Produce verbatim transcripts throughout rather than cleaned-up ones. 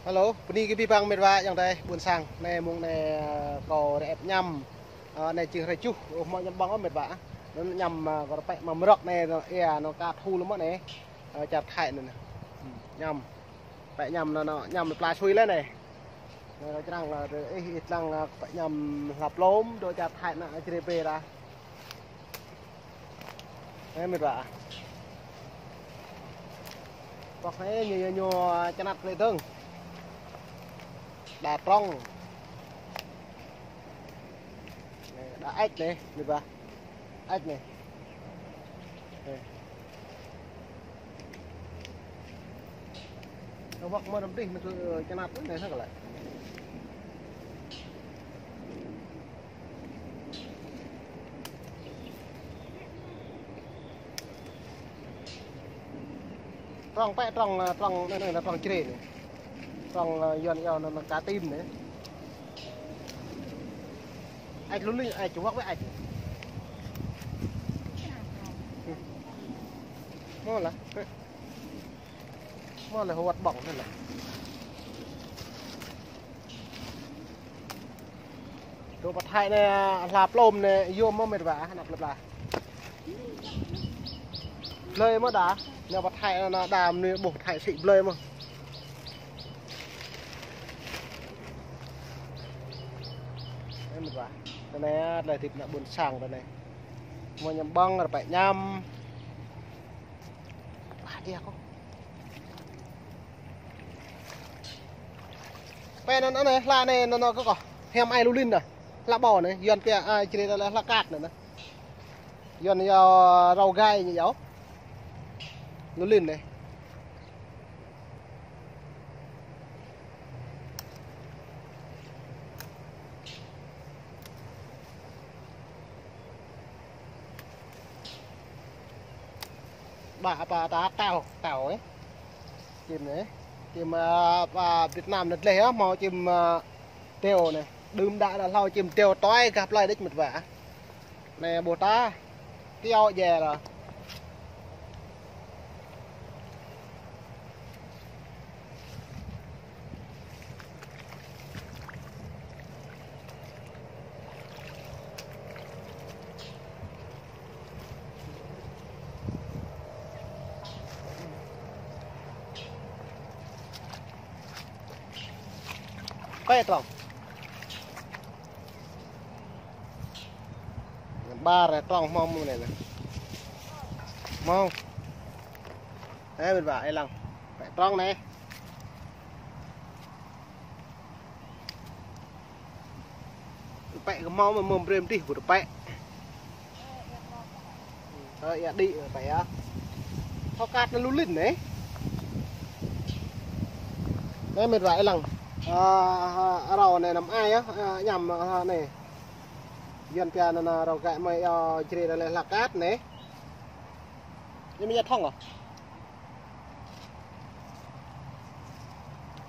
Hello, bni kơ bi băng mĭt wa ayŏng adei ƀuôn sang. Anei mông anei, ơ, kâo rei ĕp ñăm. Ơ, anei jing hruê juh, ơ, mâo ñăm ƀơ̆ng ôh mĭt wa. Anăn ñăm, ơ, kâo rei pĕ mă mrŏk anei, anăn ia, anăn ka thu lăm mâo anei. Ơ, čar Thái anăn. Hmm, ñăm. Pĕ ñăm anăn, anăn, ñăm pla sui leh anei. Anei kâo črăng, ơ, ih, ih črăng, ơ, pĕ ñăm hla plôm, dôk čar Thái anăn, čri bê ra. Anei mĭt wa. Pŏk anei ñu, ñu, ñu čnăt klei dơ̆ng. Đa trŏng. Anei, đa ĕč anei, mĭt wa. Ĕč anei. Anei. Kâo wăk mơh đăm dih, mĭt wa, čnăt anei, anei, anei. Trŏng pĕ, trŏng, ơ, trŏng, anei, anei, anei, trŏng čri anei. Trŏng, ơ, yuăn iâu anăn, anăn ka tim anei. Ĕč lu lĭn, ĕč čuwăk wĕ ĕč. Mâo lah. Mâo lah wăt ƀơ̆ng anăn lah. Dôk pă Thái anei, hla plôm anei, yuôm mơh mĭt wa, anăp lăp lah. Blei mơh đa, anei pă Thái anăn đa mnuih ƀuh Thái sĭ blei mơh. Anei mĭt wa. Anei, tlei hdĭp ană ƀuôn sang anei. Mâo ñăm ƀơ̆ng, rei pĕ ñăm. Ah, ia kâo. Pĕ anăn anei, hla anei, anăn, anăn kơ kâo. Hiam ai lu lĭn dah. Hla ƀâo anei, yuăn pia, a, čri leh hla kat anăn. Yuăn iâu rau gai ñu iâu. Lu lĭn anei. Ƀă apa ta tao, tao, ơ. Čim anei. Čim, ơ, ơ, Việt Nam anei dleh, ơ, mâo čim, ơ, teo anei. Đưm đă leh hlâo čim teo tuai gah plei đĕč mĭt wa. Anei ƀuh ta. Tiŏ jê lah. Pĕ trŏng. Ƀar trŏng mâo mơh anei lah. Mâo. Ơ, mĭt wa, ih lăng. Pĕ trŏng anei. Pĕ kơ mâo mơh, mơh brei mdih kơ pĕ. Ơ, ia đĭ pĕ ya. Hla kat anăn lu lĭn anei. Anei mĭt wa ih lăng. Ơ, ơ, arâo anei năm ai ya, ơ, ñăm, ơ, anei. Yuăn pia anăn, ơ, rau gai mơi, ơ, čri leh hla kat anei. Ñu mĭn ya thŏng ôh.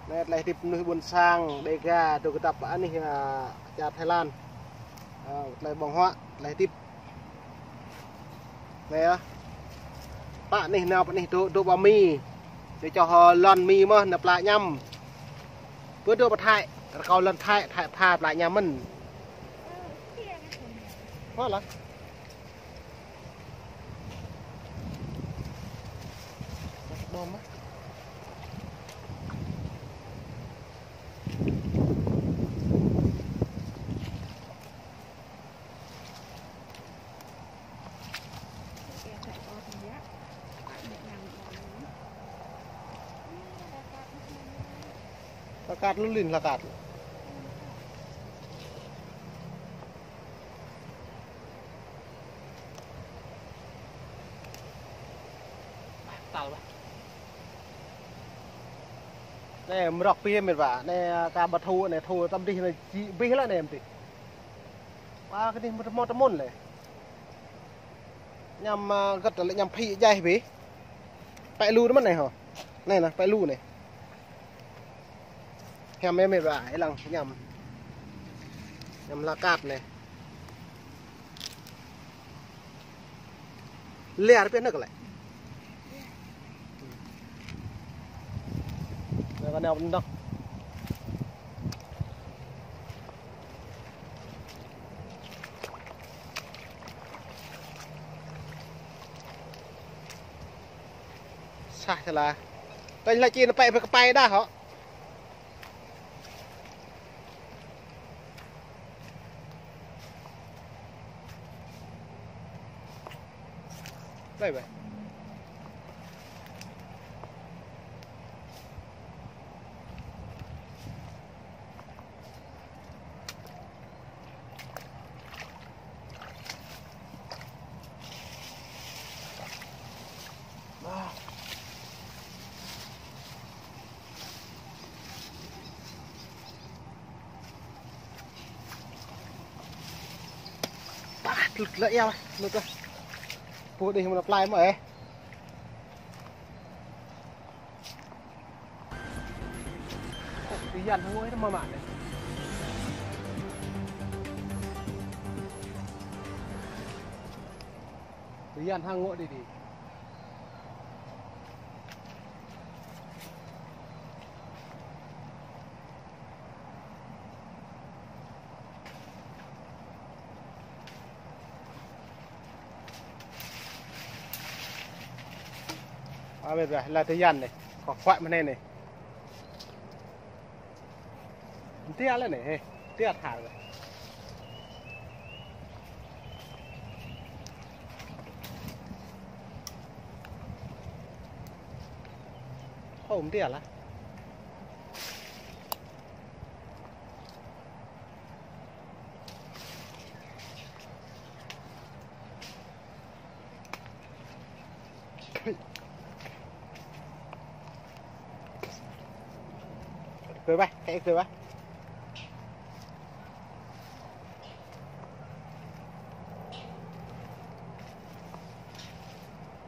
Anei tlei hdĭp mnuih ƀuôn sang Đêga dôk kdăp anih, ơ, čar Thái Lan. Ơ, tlei ƀơ̆ng huă, tlei hdĭp. Anei, ơ. Pă anih nao pă anih dôk, dôk ƀă mi. Dôk čŏh, ơ, lăn mi mơh nao pla ñăm. Pơ dôk pă Thái, rơkâo lăn Thái, Thái pha pla ñăm mơ̆n. Huă lah. Hla kat lu lĭn hla kat. Tal bah. Anei mrŏk pia mĭt wa. Anei ka ƀă thu, anei thu tăm dih anei či bih lah anei mti. Ba kơ dih mâo tơmôn leh. Ñăm, ơ, găt leh ñăm phĭ jai bih. Pĕ lu mơh anei hŏ. Anei nă, pĕ lu anei. Hiam mĭt wa, ih lăng ñăm. Ñăm hla kat anei. Liar pia năk leh. Anei kơ anei mdơ̆ng. Sah sala. Tơl lač či nao pĕ bi kpai dah hŏ. Đây vậy. Ƀah, tlŭt lĕ ia, tlŭt lĕ. Pô dih mă plai mơh, ê. Ti yan hngô̆ ih mă mă anei. Ti yan hngô̆ dih dih. Ơ, mĭt wa, leh ti yan anei. Kơ khuă mơ̆ng anei anei. Mtia leh anei, hê. Mtia thar leh. Hô, mtia lah. Kơ bah, kơ kơ bah.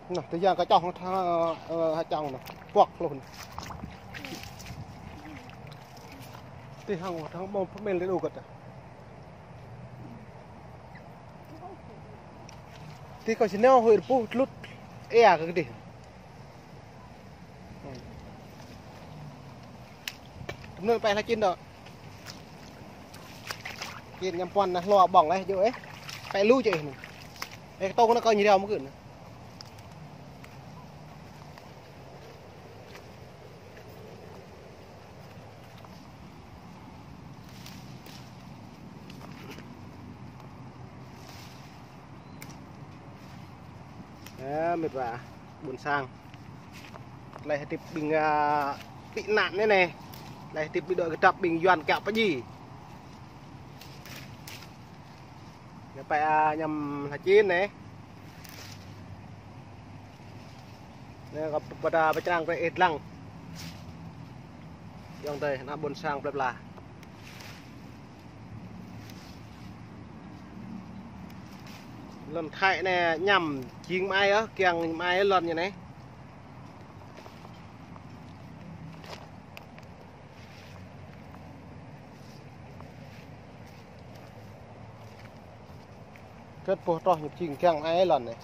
Nah, ti yan kơ čŏng, ơ, ha čŏng nah. Puăk luôn. Ti hăng, hăng mâo pơmĭn leh đu kơ ta. Ti kơ si nao hơi rpuh tlŭt ê kơ dih. Tơm nơ̆ng pĕ hla čin dŏ. Čin ñăm puăn nah hlua ƀơ̆ng ê, jŏ ê. Pĕ lu jŏ ê. Ê, tông nah kơ ñu riâo mơ̆ kưn. Ơ, mĭt wa, ƀuôn sang. Tlei hdĭp ƀing, ơ, tị nạn anei anei. Tlei hdĭp ƀing dôk kdăp ƀing Yuăn kiă pơjing. Ñu pĕ, ơ, ñăm hla čin anei. Anei kơ ƀudah ba črang brei ih dlăng. Ayŏng adei, ană ƀuôn sang plei pla. Lăn Thái anei ñăm jing mơai ôh, kiăng mơai lăn ñu anei. Kơt pô troh ñu jing kiăng mơai lăn anei.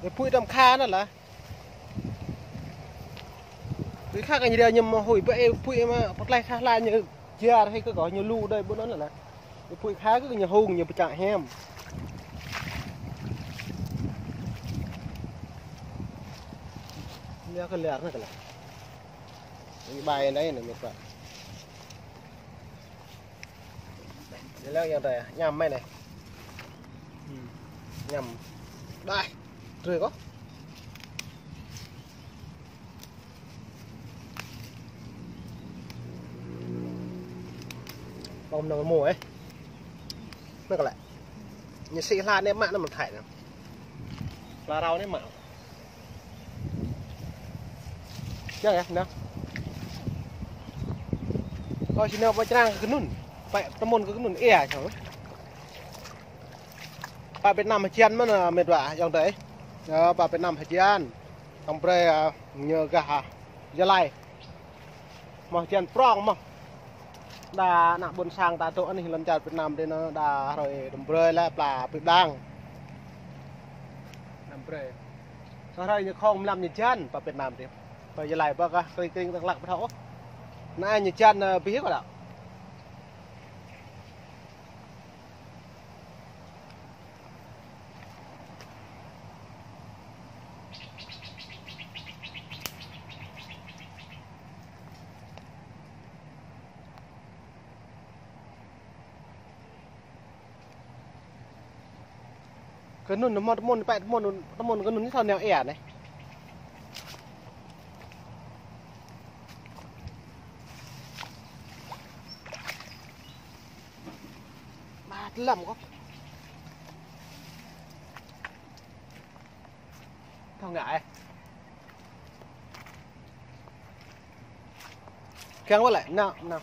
Ê, pui đăm kha anăn lah. Pui kha kơ ñu dia ñu mă hui, bơ ê pui mă pơklaih thah la ñu jiar hei kơ kơ ñu lu dei ƀuôn anăn lah. Ê, pui kha kơ ñu hung ñu pơčă hiam. Lia kơ liar anăn kơ lah. Ñu bai anei anei mĭt wa. Ñu lăng yang tơ, ñăm mơ̆ anei. Hm. Ñăm. Đai. Trưi kơ. Ƀơ̆ng năng mâo ê. Năng kơ lĕ. Ñu sĭ hla anei mă anăn mă Thái anăn. Hla rao anei mă. Jang yơh, nă. Kâo sĭ nao pơ Črang kơ knŭn. Pĕ tơmŭn kơ knŭn ia čô. Pă Việt Nam hơjan mơ̆n, mĕt wa, ayŏng adei. Ơ, pă Việt Nam hơjan. Tăm brei, ơ, ñu gah, ơ, Gia Lai. Mơh hơjan prŏng mơh. Đa ană ƀuôn sang ta dôk anih lăn čar Việt Nam dih nă, đa hruê đăm brei lĕ pla bi blang. Đăm brei. Sa hruê ñu khŏng mlam ñu hơjan pă Việt Nam dih. Pă Gia Lai pă kah kring kring tơklăk pơthâo ôh. Nă ñu hơjan, ơ, bi hiu kơ đa. Kơ anŭn, mâo tơmŭn, pĕ tơmŭn, tơmŭn kơ anŭn ñu thâo nao ia anei. Ba tlam kơ. Thâo ngă ê. Kiăng wơ̆t lĕ, nao, nao.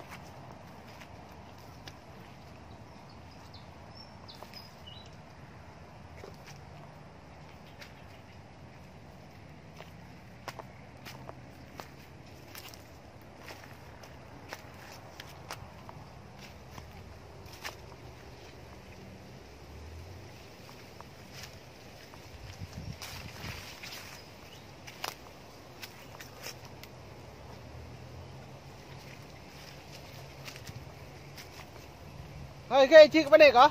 Hơi, kơ čĭ kơ ƀơ anei kơ?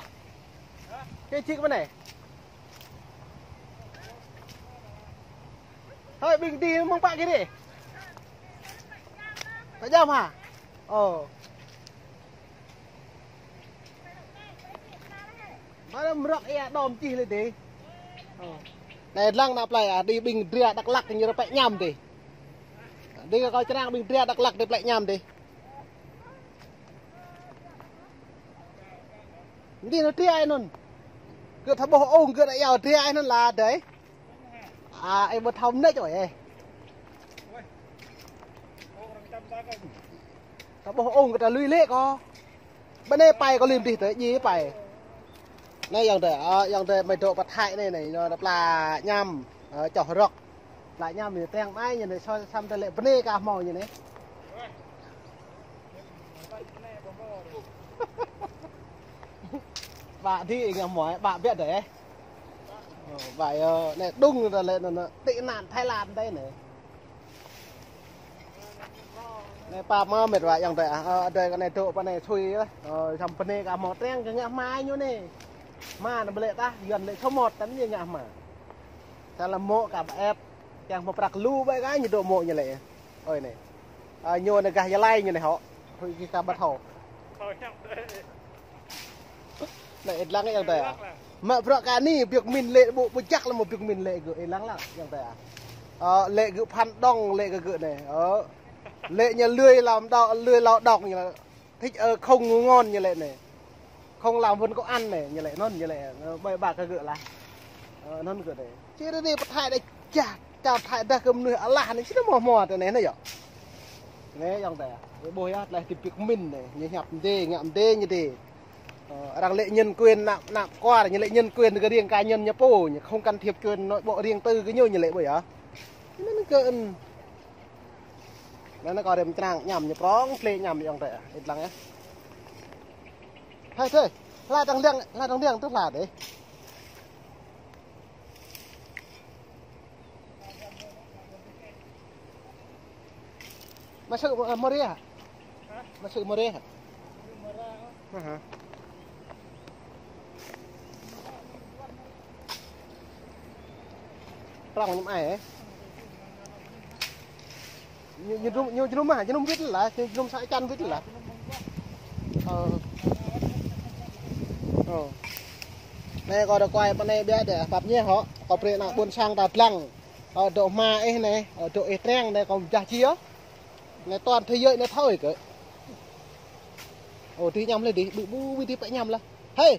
Kơ čĭ kơ ƀơ anei? Hơi, ƀing dih mơ̆ng pă kơ dih. Pă jam hă? Ơ. Mă mrŏk ia đom čih lĕ dih. Ơ. Anei dlăng nă plei, a, dih ƀing dria Dak Lak ñu rơpĕ ñam dih. Dih kơ kâo črang ƀing dria Dak Lak dih plĕ ñam dih. Dih nă dria anŭn. Kơ tha ƀuh ung kơ nă iâu dria anŭn la dih. A, ih ƀu thâo mnêč ôh ê. Tha ƀuh ung kơ ta lui lĕ kơ. Ƀơ anei pai kơ lim dih tơ dji pai. Anei ayŏng adei, a, ayŏng adei mơi dôk pă Thái anei anei, ñu pla ñam, ơ, čoh rŏk. Pla ñam ñu triăng mai ñu anei, soi săm tơ lĕ ƀơ anei ka hmâo ñu anei. Ƀă dih ngă hmâo, ƀă biă dih. Ơ, ƀă, ơ, anei đŭng ta lĕ nă, nă, tị nạn Thái Lan dih anei. Anei pap mơh mĕt wa ayŏng adei, a, ơ, adei kơ anei dôk pơ anei sui, ơ, săm pơ anei ka hmâo triăng kơ ngă hma ñu anei. Hma nă ƀlĕ tah, Yuăn lĕ sơmot tăn ñu ngă hma. Sa lăm mô̆ ka ba ĕp, kiăng hmâo prăk lu ƀai ka ñu dôk mô̆ ñu lĕ. Ơi anei. A, ñu anei gah Gia Lai ñu anei hŏ. Hui ki ka ƀă thâo. Anei ih dlăng ayŏng adei a. Mă bruă kơ anei, biêk min lĕ ƀu, ƀu jăk lăm biêk min lĕ gơ̆, ih dlăng lăng ayŏng adei a. Ơ, lĕ gơ̆ phăn đŏng lĕ gơ̆ gơ̆ anei. Ơ. Lĕ ñu lười làm đau, lười lao động ñu. Thích, ơ, không ngon ñu lĕ anei. Không làm vẫn có ăn anei, ñu lĕ anŭn, ñu lĕ, ơ, ƀai ƀă kơ gơ̆ lah. Ơ, anŭn gơ̆ anei. Či rơdê pơ Thái đa čah, čar Thái dah kơ mnuih alah anei, či nă mâo hmua tơ anei, anei yơh. Anei ayŏng adei. Ƀuh yơh, tơlơi ti biêk min anei, ñu hiăp mdê, ngă mdê ñu dê. Ơ, arăng lĕ nhân quyền nă, nă kuar, ñu lĕ nhân quyền kơ riêng cá nhân ñu pô, ñu không can thiệp chuyện nội bộ riêng tư kơ ñu, ñu lĕ ƀuh yơh. Ñu anăn kơ ân. Anăn kơ rem črang ñam ñu prŏng, tlĕ ñam ayŏng adei, ih dlăng yơh. Hơi, hơi. Hla đang liăng, hla đang liăng tơ hla dih. Masuk, ơ, Moria. Masuk Moria. Aha. Prŏng ñu ai, ê. Ñu, ñu jơnum, ñu jơnum ah, jơnum wĭt lah, ñu jơnum sa čăn wĭt lah. Ơ. Ơ. Anei kâo dôk kuai pơ anei biă dih, pap ñe hŏ, kâo brei ană ƀuôn sang ta dlăng. Ơ, dôk hma ih anei, ơ, dôk ih triăng anei kâo jah či yơh. Anei toàn thế giới anei thâo ih kơ. Ơ, dih ñam leh dih, ƀu, ƀu, ƀu dih pĕ ñam lah. Hê!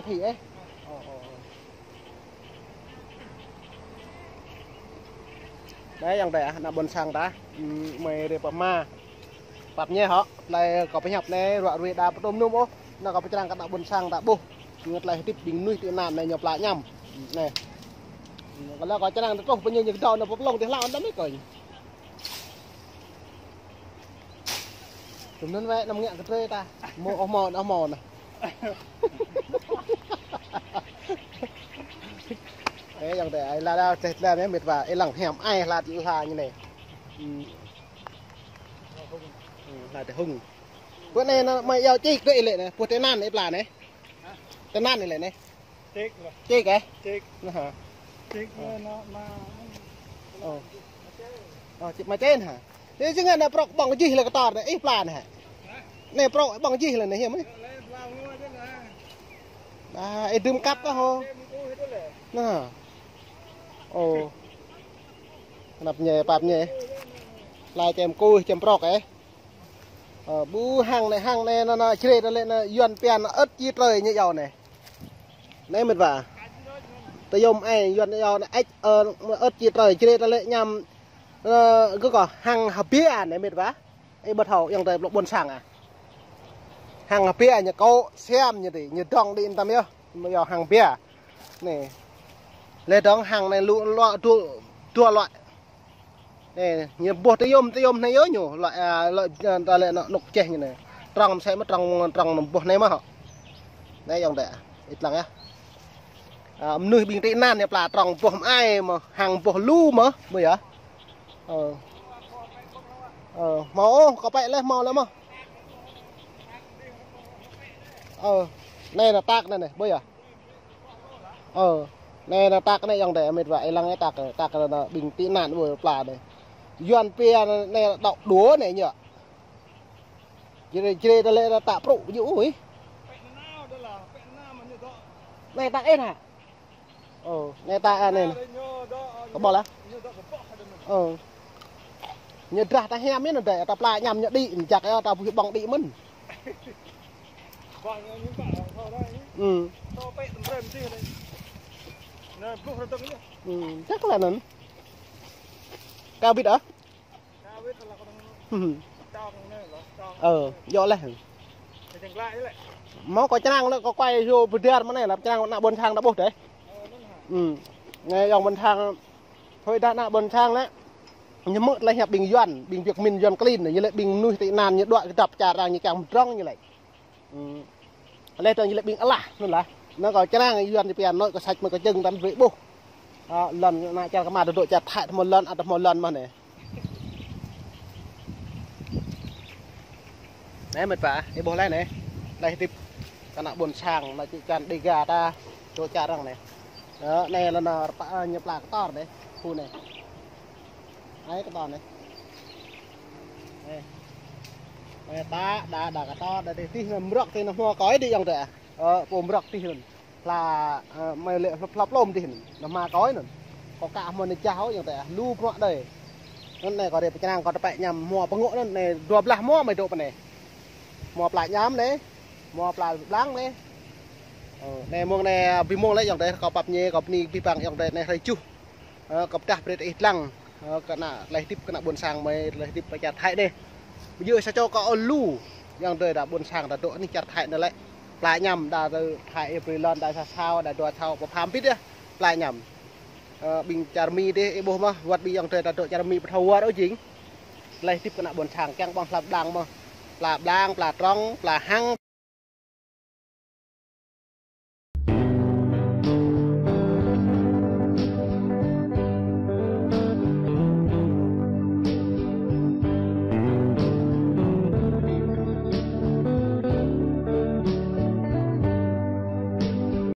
miệt thị ấy. Ơ, ơ, ơ. Anei ayŏng adei ah, ană ƀuôn sang ta. Ơ, mơi rê pap ma. Pap ñe hŏ, tlei kâo pơhiăp anei, ruă ruê đa pơtŭm nŭm ôh. Anăn kâo pơčrang kơ ană ƀuôn sang ta ƀuh. Ñu tlei hdĭp ƀing mnuih ti anăn anei ñu pla añăm. Anei. Kâo lŏ kâo črang truh pơ ñu ñu kdâo anăn pơplông ti hlâo anăn mĭt kâo. Tŭm anăn wĕ anăn ngă kơ drei ta. Mâo ôh mâo, ôh mâo anăn. Ê, ayŏng adei, ai lă đa, teh tla anei mĭt wa, ê lăng hiam ai hla, hla ñu anei. Ơ. Ơ, hla ti hŭng. Pơ anei anăn mơi iâu čik dê lĕ anei, pô ti anăn ê pla anei. Ti anăn lĕ anei. Čik lah. Čik ê? Čik. Anăn hă? Čik anăn, anăn, anăn. Ơ. Ơ, čik mă čen hă? Anei jing anăn prŏk ƀơ̆ng jih lĕ kơ tar anei, ih pla anei hă? Anei prŏk ƀơ̆ng jih lĕ anei hiam anei. Ơ, ih dưm kăp kơ hŏ. Anăn hă? Ơ. Knap ñe, pap ñe. Lai čem kuih, čem prŏk ê. Ơ, ƀu hăng anei, hăng anei, anăn, anăn, črê anăn lĕ anăn, Yuăn pia anăn ơ̆t či trơi ñu iâu anei. Anei mĭt wa. Tơyôm ai, Yuăn iâu anăn ĕch, ơ, ơ̆t či trơi, črê anăn lĕ añăm, ơ, gơ̆ kơ hăng hbia anei mĭt wa. Ê ƀu thâo, ayŏng adei blŏ ƀuôn sang ah. Hăng hbia ñu kô̆, siam ñu dih, ñu dŏng dih mtam yơh. Mâo iâu hăng hbia. Anei. Leh dŏng hăng anei lu, lu, du, dua loại. Anei, ñu ƀuh tơyôm, tơyôm anei yơh ñu, loại, a, loại, a, ta lĕ anăn anôk čeh ñu anei. Trŏng msĕ mơh trŏng, trŏng ƀuh anei mơh hŏ. Anei ayŏng adei, ih lăng yơh. A, mnuih ƀing ti anăn ñu pla trŏng ƀuh mơai mơh, hăng ƀuh lu mơh, ƀuh yơh. Ơ. Ơ, mâo ôh, kâo pĕ leh mâo leh mơh. Ơ, anei anăn tak anei anei, ƀuh yơh. Ơ, anei anăn tak anei ayŏng adei, mĭt wa, ih lăng ê tak, tak anăn ƀing ti anăn ƀuh pla anei. Yuăn pia anăn anei đŏk đũa anei ñu. Črê, črê ta lĕ ta prŭ ñu ui. Anei tak ê hă? Ơ, anei tak anei. Kơ ƀuh lah. Ơ. Ñu drah ta hiam anăn adei, ta pla añăm ñu đĭ, jak ơ ta ƀuh ƀơ̆ng đĭ mơ̆n. Ơ. Ơ, chắc là anăn. Kâo bĭt ah. Ơ, djŏ leh. Mâo kâo črang lĕ kâo kuai yơh pơdiar mơ̆ng anei, lăp črang ană ƀuôn sang ta ƀuh dih. Ơ, anăn hă? Ơ. Anei ayŏng ƀuôn sang Thôi dah ană ƀuôn sang lĕ. Ñu mơ̆ leh hiăp ƀing Yuăn, ƀing Việt Minh Yuăn klin, ñu lĕ ƀing mnuih tị nạn, ñu đuĕ kdăp čar arăng ñu kiăng mdrŏng ñu lĕ. Leh dơ̆ng ñu lĕ ƀing alah, anăn lah. Anăn kâo črang Yuăn ñu pia nội kơ sạch mơ̆ kơ jơ̆ng tăm brei ƀuh. Lăn ană čar kma dôk čar Thái thmô lăn, ăt thmô lăn mơh anei. Anei mĭt wa, ih ƀuh leh anei. Leh hdĭp kơ ană ƀuôn sang, anăn čư̆ čan Đêga ta, dôk čar arăng anei. Anei lăn rơpa, ñu pla ktor anei, khu anei. Ai ktor anei. Anei. Anei ta, đa, đa ktor, đa dih, dih anăn mrŏk dih anăn hmua koi dih ayŏng adei. Pô mrŏk dih anăn. Hla, mei lĕ hlăp hlăp lŏm dih anăn. Anăn hma koi anăn. Kâo ka hmua anei jah ôh ayŏng adei, lu bruă đei. Anăn anei kâo rei pơčrang kâo tơpă ñăm hmua pơngŏ anăn anei dua blah hmua mei dôk pơ anei. Hmua pla ñăm anei. Hmua pla blang anei. Anei mông anei bi mông leh ayŏng adei kâo pap ñe kâo bni bi bang ayŏng adei anei hrei juh. Kâo pơdah brei ih dlăng. Kơ ană leh hdĭp kơ ană ƀuôn sang mei leh hdĭp pơ čar Thái anei. Ƀu djŏ sa čô kâo ôh lu. Ayŏng adei đa ƀuôn sang đa dôk anih čar Thái anei lĕ. Pla ñăm đa tơ Thái ih brei lăn đa sa sao, đa dua sao, pơpham pĭt yơh. Pla ñăm. Ƀing čar Mi dih, ih ƀuh mơh, wăt ƀing ayŏng adei đa dôk čar Mi pơthâo wơr ôh jing. Leh hdĭp kơ ană ƀuôn sang, kiăng ƀơ̆ng hlăp đang mơh. Pla blang, pla trŏng, pla hăng,